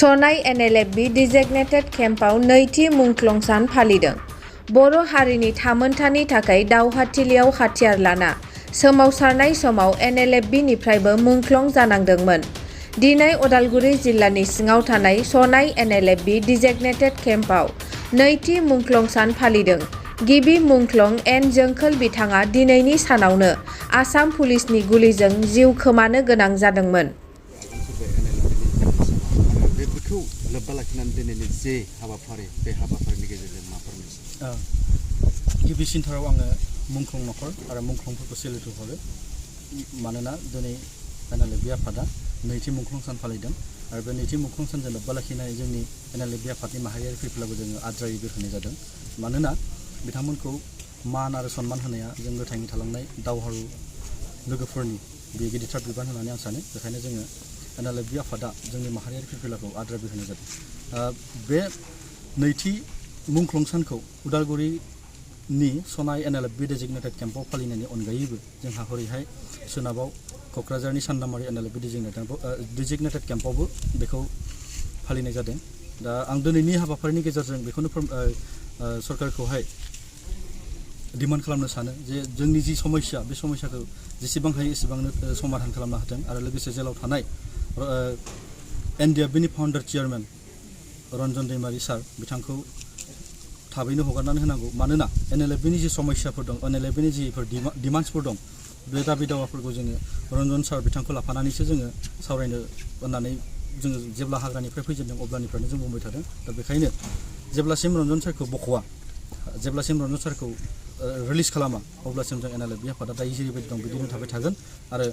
सनाय एनएलएफबि डिजिगनेटेड केम्पआव नैथि मुंख्लं सान फालिदों। बर' हारिनि थामोन्थानि थाखाय दावहाथिलियाव हाथियार लाना सोमावसारनाय समाव एनएलएफबिनिफ्रायबो मुंख्लं जानांदोंमोन। दिनै उदालगुरि जिल्लानि सिङाव थानाय सनाय एनएलएफबि डिजिगनेटेड केम्पआव नैथि मुंख्लं सान फालिदों। गिबि मुंख्लं एन जोंखोल बिथाङा दिनैनि सानावनो आसाम पुलिसनि गुलिजों जिउ खोमानो गोनां जादोंमोन। बेखौ लोब्बा लाखिनानै दिनैनि जे हाबाफारि बे हाबाफारिनि गेजेरजों मा फोरमायनो गिबिसिनथाराव आङो मुंख्लं नखर आरो मुंख्लंफोरखौ सेलेक्ट हरो। मानोना दिनै एनएलएफबि आफादा नैथि मुंख्लं सान फालिदों आरो बे नैथि मुंख्लं सानजों लोब्बा लाखिनानै जोंनि एनएलएफबि आफादनि माहारियारि खैफोदब्लाबो जोङो आद्रायै बोर होनाय जादों। मानोना बिथांमोनखौ मान आरो सन्मान होनाया जों गोथाङै थालांनाय दावहारु लोगोफोरनि बे गिदिरथार बिबान होननानै आं सानो। बेखायनो जोङो एनएलएफबि आफादा जोंनि माहारियारि खैफोदखौ आद्रा होनाय जादों। बे नैथि मुंख्लं सानखौ उदालगुरिनि सनाय एनएलएफबि डिजिगनेटेड केम्पआव फालिनायनि अनगायैबो जोंहा हरैहाय सोनाबाव क'क्राझारनि सान्दामारि एनएलएफबि डिजिगनेटेड केम्पआवबो बेखौ फालिनाय जादों। दा आं दिनैनि हाबाफारिनि गेजेरजों बेखौनो सरकारखौहाय डिमान्ड खालामनो सानो जे जोंनि जि समस्या बे समस्याखौ जेसेबां हायो एसेबांनो समाधान खालामनो हाथों आरो लोगोसे जेलाव थानाय एनडिएफबिनि फाउन्डार चेयारमेन रन्जन दैमारि सार बिथांखौ थाबैनो हगारनानै होनांगौ। मानोना एनएलएफबिनि जि समस्याफोर दं, एनएलएफबिनि जिफोर डिमान्ड्सफोर दं, बे दाबि दावाफोरखौ जोङो रन्जन सार बिथांखौ लाफानानैसो जोङो सावरायनो होननानै जोङो जेब्ला हाग्रानिफ्राय फैजेनदों अब्लानिफ्रायनो जों बुंबाय थादों। दा बेखायनो जेब्लासिम रन्जन सारखौ बख'वा, जेब्लासिम रन्जन सारखौ रिलिज खालामा अब्लासिम जों एनएलएफबि आफादा दायो जेरैबायदि दं बिदिनो थाबाय थागोन आरो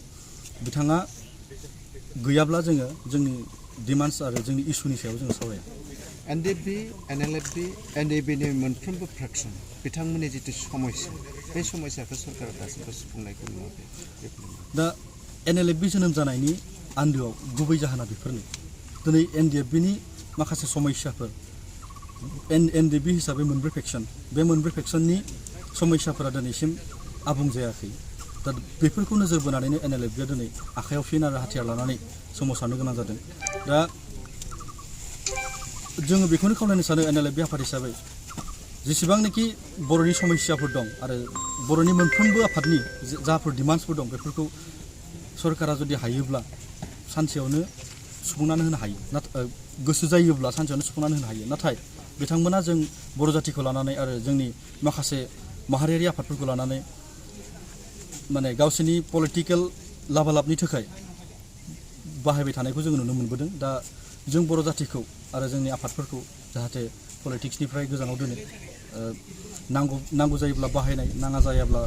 बिथाङा गैयाब्ला जोङो जोंनि डिमान्ड्स आरो जोंनि इस्युनि सायाव जोङो सावराया। एनडिएफबि, एनएलएफबि, एनडिएफबिनि मोनफ्रोमबो फ्रेक्सन बिथांमोननि जिथु समस्या बे समस्याखौ सरकारा दासिमबो सुफुंनायखौ नुवाखै। दा एनएलएफबि जोनोम जानायनि आन्दोआव गुबै जाहोना बेफोरनो। दिनै एनडिएफबिनि माखासे समस्याफोर एनडिएफबि हिसाबै मोनब्रै फेक्सन, बे मोनब्रै फेक्सननि समस्याफोरा दिनैसिम आबुं जायाखै। दा बेफोरखौ नोजोर बोनानैनो एनएलएफबिया दिनै आखायाव फिन आरो हाथियार लानानै सोमावसारनो गोनां जादों। दा जोङो बेखौनो खावलायनो सानो एनएलएफबि आफाद हिसाबै जेसेबांनाखि बर'नि समस्याफोर दं आरो बर'नि मोनफ्रोमबो आफादनि जाफोर डिमान्ड्सफोर दं बेफोरखौ सरकारा जुदि हायोब्ला सानसेयावनो सुफुंनानै होनो हायो। नाथाय गोसो जायोब्ला सानसेयावनो सुफुंनानै होनो हायो। नाथाय बिथांमोना जों बर' जाथिखौ लानानै आरो जोंनि माखासे माहारियारि आफादफोरखौ लानानै माने गावसोरनि पलिटिकेल लाभालाभनि थाखाय बाहायबाय थानायखौ जोङो नुनो मोनबोदों। दा जों बर' जाथिखौ आरो जोंनि आफादफोरखौ जाहाथे पलिटिक्सनिफ्राय गोजानाव दोनो, नांगौ जायोब्ला बाहायनाय, नाङा जायाब्ला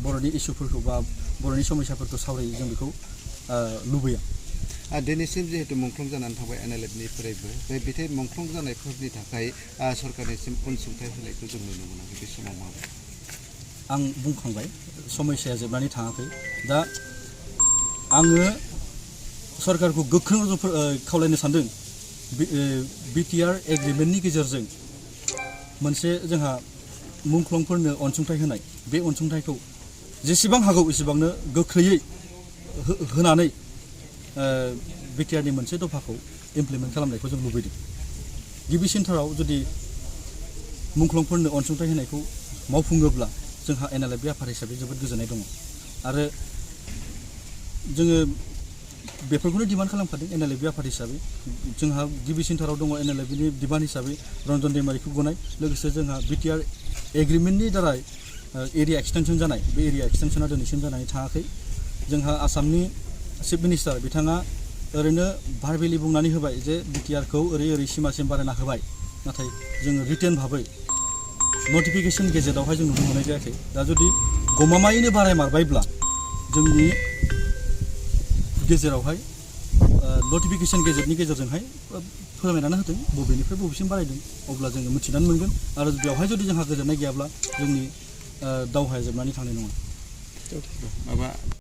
बर'नि इस्युफोरखौ बा बर'नि समस्याफोरखौ सावरायो, जों बेखौ लुबैया। दिनैसिम जिहेतु मुंख्लं जानानै थांबाय एनएलएफनिफ्रायबो बे मुंख्लं जानायफोरनि थाखाय सरकारनिसिम अनसुंथाइ होनायखौ जों नुनो मोनाखै। बे समाव माबोरै? आं बुंखांबाय समस्याया जोबनानै थाङाखै। दा आङो सरकारखौ गोख्रों खावलायनो सानदों बिटिआर एग्रिमेन्टनि गेजेरजों मोनसे जोंहा मुंख्लंफोरनो अनसुंथाइ होनाय, बे अनसुंथाइखौ जेसेबां हागौ एसेबांनो गोख्रैयै होनानै बिटिआरनि मोनसे दफाखौ इमप्लिमेन्ट खालामनायखौ जों लुबैदों। गिबिसिनथाराव जुदि मुंख्लंफोरनो अनसुंथाइ होनायखौ मावफुङोब्ला जोंहा एनएलएफबि आफाद हिसाबै जोबोद गोजोननाय दङ आरो जोङो बेफोरखौनो डिमान्ड खालामखादों एनएलएफबि आफाद हिसाबै। जोंहा गिबिसिनथाराव दङ एनएलएफबिनि डिमान्ड हिसाबै रन्जन दैमारिखौ गनाय, लोगोसे जोंहा बिटिआर एग्रिमेन्टनि दारै एरिया एक्सटेनसन जानाय, बे एरिया एक्सटेनसना दिनैसिम जानानै थाङाखै। जोंहा आसामनि चिफ मिनिस्टार बिथाङा ओरैनो भारबेलि बुंनानै होबाय जे बिटिआरखौ ओरै सिमासिम बारायना होबाय, नाथाय जोङो रिटेन भाबै नटिफिकेसन गेजेटावहाय जों नुनो मोननाय जायाखै। दा जुदि गमामायैनो बारायमारबायब्ला जोंनि गेजेरावहाय नटिफिकेसन गेजेटनि गेजेरजोंहाय फोरमायनानै होदों बबेनिफ्राय बबेसिम बारायदों, अब्ला जोङो मिथिनानै मोनगोन आरो बेवहाय जुदि जोंहा गोजोननाय गैयाब्ला जोंनि दावहाया जोबनानै थांनाय नङा।